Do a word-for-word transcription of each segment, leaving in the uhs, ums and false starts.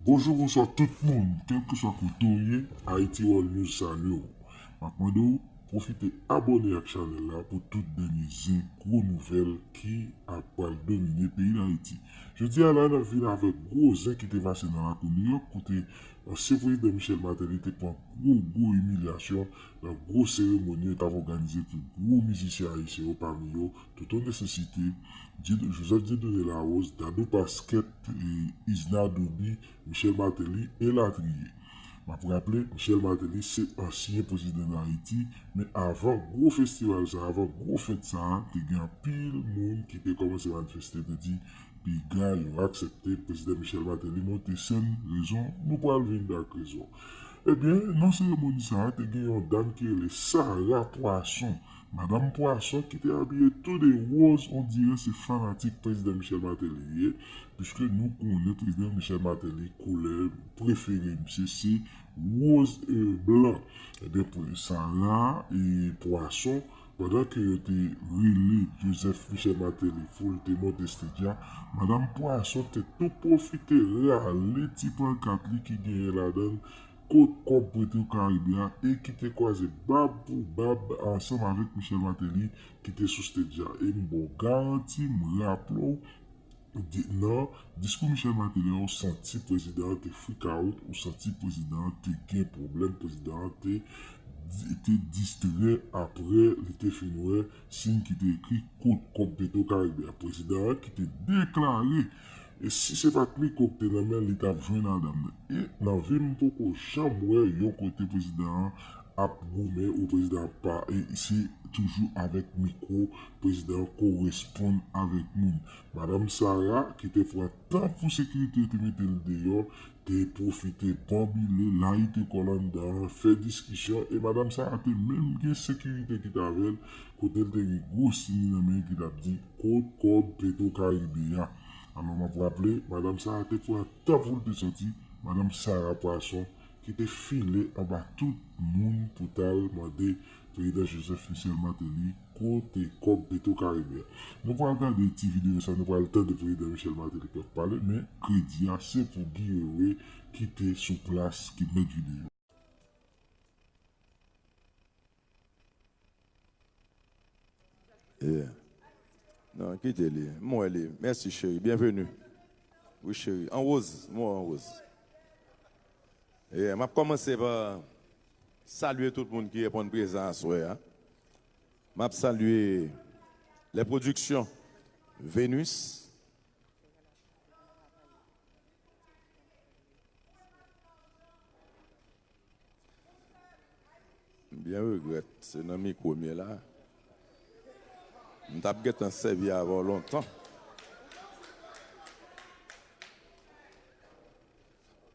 Bonjou, bonswa tout moun, kèlkeswa kote w ye, Haiti World News salye w. M ap mande w pwofite abòne ak chanèl la pou tout dènye zen gwo nouvèl ki ap pral domine peyi Dayiti. Jodi a la, n ap vin avèk gwo zen ki te pase nan lakou Nouyòk, kote ansyen prezidan Michel Martelly te pran gwo, gwo imilyasyon nan gwo seremoni yo t ap òganize pou gwo mizisyen ayisyen yo, pami yo Tonton Nesesite, Dieud-, Joseph Dieudonné Larose, Dadou Pasquet, e, Isna Dobi, Michel Martelly, elatriye. M ap raple, Michel Martelly se ansyen prezidan Dayiti, men avan gwo festival sa, avan gwo fèt sa, te gen anpil moun ki te kòmanse manifeste, te di, piga yo aksepte prezidan Michel Martelly monte sèn, rezon, nou pral vin ak rezon. Ebyen, nan seremoni sa a, te gen yon dam ki rele Sarah Poisson. Madanm Poisson ki te abiye tou de wòz, on dirè se fanatik prezidan Michel Martelly li ye, piske nou konnen prezidan Michel Martelly koulè prefere misye se wòz e blan. Ebyen, pou Sarah e Poisson, pandan ke yo te rele Joseph Michel Martelly pou l te monte stage la, Madanm Poisson te tou pwofite rale ti pankat li ki genyen ladan l Kot Kòb Petro Caribe a e ki te kwaze bab pou bab ansanm avèk Michel Martelly ki te sou stage la. E m ba w garanti, m raple w, di, nan diskou Michel Martelly a, ou santi prezidan an te freak out, ou santi prezidan an te gen pwoblèm, prezidan an te, te distrè apre li te fin wè siy ki te ekri Kot Kòb Petro Caribe a. Prezidan an ki te deklare, e si se pa t mikwo ki te nan men l, li t ap jwenn a dam nan. E nan vi m, m poko janm wè yon kote prezidan an ap goumen ou prezidan an pa, e se toujou avèk mikwo prezidan an koresponn avèk moun. Madanm Sarah, ki te pran tan pou sekirite yo te mete l deyò, te pwofite banbile, layite kò l anndan an, fè diskisyon, e madanm Sarah te menm gen sekirite ki t avè l, kote l te gen gwo siy nan men l ki t ap di, Kot Kòb Petro Caribe a? Alò, m ap raple, madanm Sarah te pran tan pou l te soti, madanm Sarah Poisson, ki te file anba tout moun pou t al mande prezidan Joseph Michel Martelly kote kòb Petro Caribe a. Nou pral gade ti videyo sa, nou pral tande prezidan Michel Martelly k ap pale, men kredi a se pou Guy Wewe ki te sou plas ki mèt videyo. Yeah. Non, kite li. M wè li. Mèsi, cheri. Byenveni. Wi, cheri. An woz. M wè w an woz. Yeah, m ap kòmanse pa salye tout moun ki reponn prezan aswè a. M ap salye Les Productions Venus. M byen regrèt, se nan mikwo m ye la. M t ap gentan sèvi avè w lontan.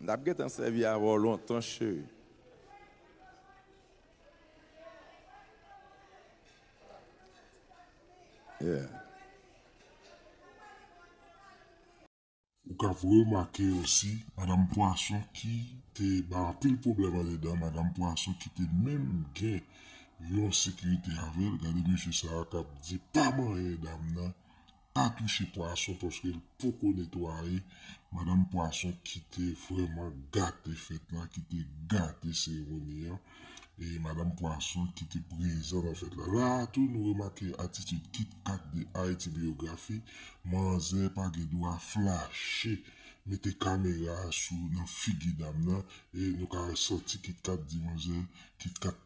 M t ap gentan sèvi avè w lontan, cheri. Yeah. Ou ka remake osi, madanm Poisson ki te bay anpil pwoblèm andedan, madanm Poisson ki te menm gen yon sekirite avè l. Gade mesye sa a k ap di pa manyen dam nan, pa touche Poisson paske l poko netwaye. Madanm Poisson ki te vrèman gate fèt la, ki te gate seremoni an. E madanm Poisson ki te prezan nan fèt la. La a tou, nou remake atitid Kit Kat de Haïti Biographie. Manzè pa gen dwa flache, mete kamera a sou nan figi dam nan. E nou ka santi Kit Kat di manzè, Kit Kat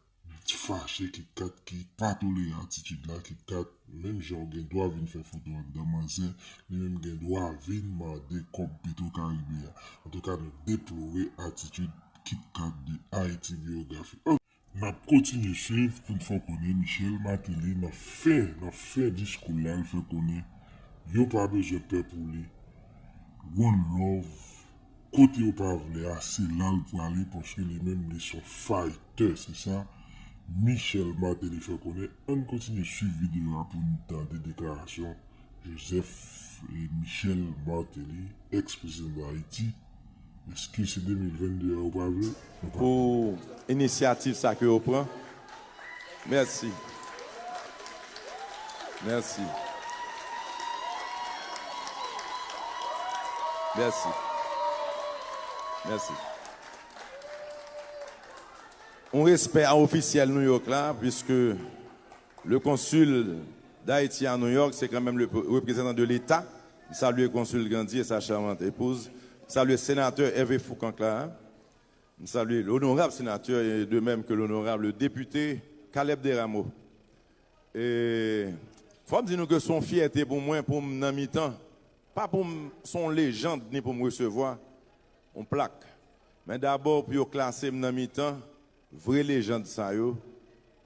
fache, Kit Kat ki pa tolere atitid la, Kit Kat, menm jan w gen dwa vin fè foto anndan manzè, li menm gen dwa vin mande kòb Petro Caribe a. Antouka, nou deplore atitid Kit Kat de Haïti Biographie. N ap kontinye swiv pou n fè w konnen Michel Martelly nan fen, nan fen diskou l la, l fè konnen yo pa bezwen pè pou li. One love, kote yo pa vle a, se la l prale, paske li menm, li se yon fighter, se sa Michel Martelly fè konnen. Ann kontinye swiv videyo a pou n tande deklarasyon Joseph, eh, Michel Martelly, ex-prezidan Dayiti. Èske se de mil vennde a ou pa vle? Ou pa pou inisyativ sa ke yo pran. Mèsi. Mèsi. Mèsi. Mèsi. Un respè a ofisyèl New York la, puisque le consul d'Haïti à New York, c'est quand même le représentant de l'État. M salye konsil Grandy et sa charmante épouse. M salye senatè Hervé Foucanque la. M salye l'honorable sénateur et de même que l'honorable député Caleb Desrameaux. E fò m di nou ke se yon fyète pou mwen pou m nan mitan, pa pou m se yon lejand ni pou m resevwa yon plak, men dabò pou yo klase m nan mitan vre lejand sa yo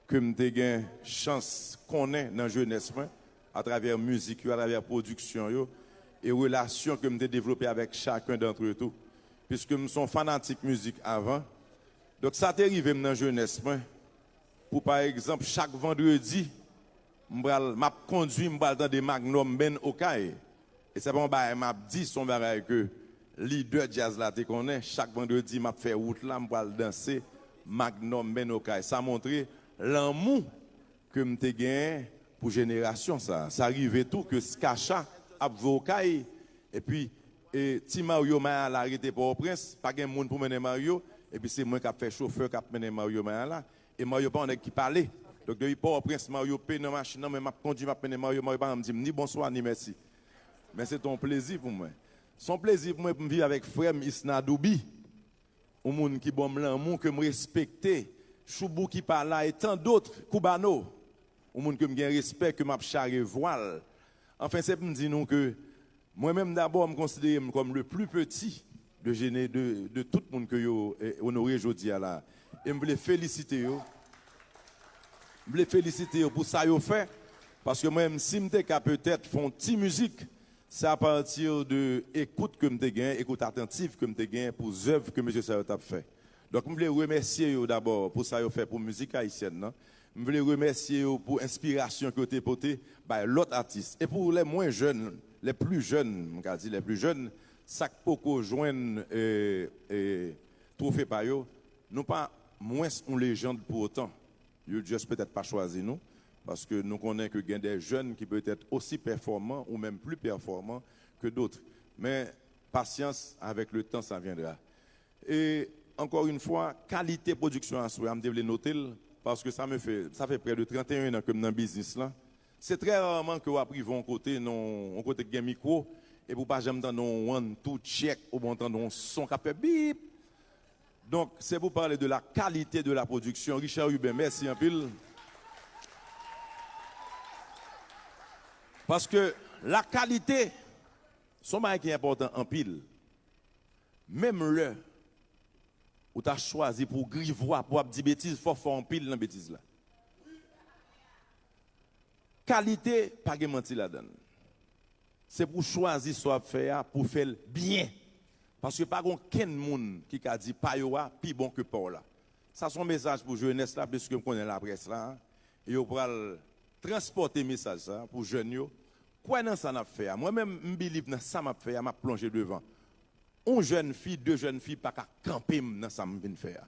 ke m te gen chans konnen nan jenès mwen, atravè mizik yo, atravè pwodiksyon yo, e relasyon ke m te devlope avèk chacun d'entre eux tou. Piske m se yon fanatik mizik avan, donk sa te rive m nan jenès mwen, pou pa egzanp, chak vandredi, m pral, m ap kondui, m pral tande Magnum Band Okay. E se pa yon bagay m ap di, se yon bagay ke lidè djaz la te konnen. Chak vandredi, m ap fè wout la, m pral danse Magnum Band Okay. Sa montre lanmou ke m te genyen pou jenerasyon sa. Sa rive tou ke Skacha ap voye Okay, epi e, ti Mario Mayala rete Pòtoprens, pa gen moun pou mennen Mario, epi se mwen k ap fè chofè k ap mennen Mario Mayala. E Mario pa yon nèg ki pale. Donk, depi Pòtoprens, Mario pe nan machin nan, mwen m ap kondui, m ap mennen Mario, Mario pa janm di m ni bonswa, ni mèsi. Men se te yon plezi pou mwen. Se yon plezi pou mwen pou m viv avèk frè m Isna Doubi, yon moun ki ban m lanmou, ke m respekte, Choubou ki pa la, e tant d'autres, Koubano, yon moun ke m gen respè, ke m ap chare vwa l. Anfen, se pou m di nou ke mwen menm dabò, m konsidere m kòm le plus petit de jene-, de, de tout moun ke yo eh, onore jodi a la. E m vle felisite yo. M vle felisite yo pou sa yo fè. Paske mwen menm, si m te ka petèt fè yon ti mizik, se apati de ekout ke m te gen, ekout atantif ke m te gen pou zèv ke mesye sa yo t ap fè. Donk, m vle remèsye yo dabò pou sa yo fè pou mizik ayisyèn nan. M vle remèsye yo pou enspirasyon ke yo te pote bay lòt atis. E pou lè mwen jèn, lè pli jèn, m ka di lè pli jèn, sa k poko jwenn eh, eh, twofe pa yo, nou pa mwens yon lejand pou otan. Yo just petèt pa chwazi nou, paske nou konnen ke gen de jèn ki petèt osi pèfòman ou menm pli pèfòman ke dòt. Men, pasyans, avec le temps, ça viendra. E, encore une fois, kalite pwodiksyon aswè a, m te vle note l, paske sa me fè, sa fè près de trente et un an ke m nan biznis lan. Se trè raman ke w ap rive yon kote, nan yon kote ki gen mikwo, epi w pa janm tande yon one, two, check, oubyen w tande yon son k ap fè bip. Donk, c'est pour parler de la qualité de la production. Richard Hubin, mèsi anpil. Paske la kalite, se yon bagay ki enpòtan anpil. Menm lè ou ta chwazi pou w gri vwa, pou w ap di betiz, fò w fè anpil nan betiz la. Kalite pa gen manti ladan l. Se pou w chwazi sa w ap fè a, pou w fè l byen. Paske pa gen okenn moun ki ka di pa yo a pi bon ke pa w la. Sa se yon mesaj pou jenès la, piske m konnen laprès la, e yo pral transpòte mesaj sa pou jèn yo. Kwè nan sa n ap fè a. Mwen menm, m believe nan sa m ap fè a, m ap plonje devan. Yon jèn fi, de jèn fi pa ka kanpe m nan sa m vin fè a.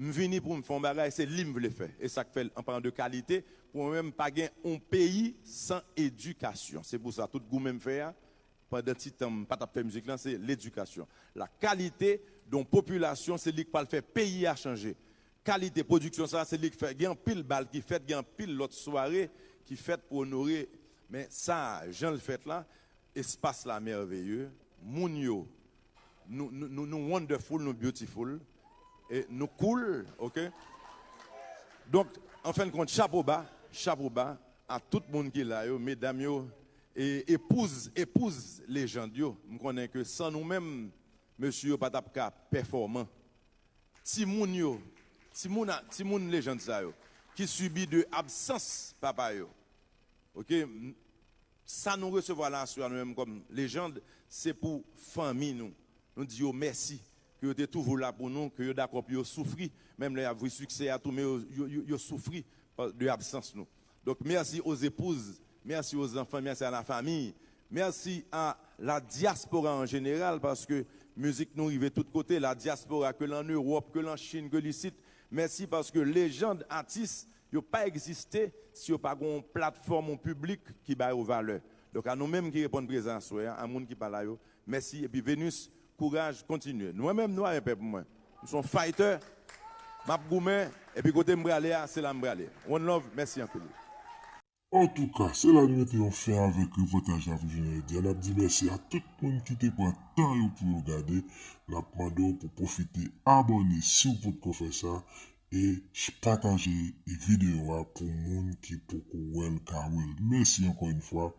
M vini pou m fè yon bagay, se li m vle fè. E sa k fè l, an palan de kalite, pou mwen menm, pa gen yon peyi san edikasyon. Se pou sa, tout goumen m fè a, pandan ti tan m pa t ap fè mizik lan, se ledikasyon. La qualité de yon popilasyon, se li k pral fè peyi a chanje. Kalite pwodiksyon sa, se li k fè. Gen anpil bal ki fèt, gen anpil lòt sware ki fèt pou onore. Men sa, jan l fèt la, espas la mèveye, moun yo, nou, nou, nou, nou wonderful, nou beautiful, e nou cool, ok? Donk, an fen de kont, chapo ba, chapo ba a tout moun ki la yo, medam yo, e epouz, epouz lejand yo. M konnen ke san nou menm, mesye yo pa t ap ka pèfòman. Timoun yo, timoun, a- timoun lejand sa yo, ki sibi de absans papa yo. Ok? M- Sa nou resevwa la aswè a nou menm kòm lejand, se pou fanmi nou. Nou di yo mèsi, ke yo te toujou la pou nou, ke yo dakò pou yo soufri, menm lè y ap viv siksè a tou, men yo, yo, yo, yo soufri pa- de absans nou. Donk, merci aux épouses, merci aux enfants, merci à la famille, merci à la diaspora en général, paske mizik nou rive tout kote, la diaspora, ke l an Ewòp, ke l an Chin, ke l isit. Mèsi paske lejand atis yo pa egziste si yo pa gen yon platfòm, yon piblik ki ba yo valè. Donk, a nou menm ki reponn prezan aswè a, a moun ki pa la yo, mèsi. Epi Venus, kouraj, kontinye. Mwen menm, nou a yon pèp mwen. M se yon fighter, m ap goumen, epi kote m prale a, se la m prale. One love, mèsi anpil. Antouka, se la nou mete yon fen avèk repòtaj la pou jounen jodi a. N ap di mèsi a tout moun ki te pran tan yo pou yo gade. N ap mande w pou pwofite abòne si w potko fè sa e pataje videyo a pou moun ki poko wè l ka wè l. Mèsi ankò yon fwa.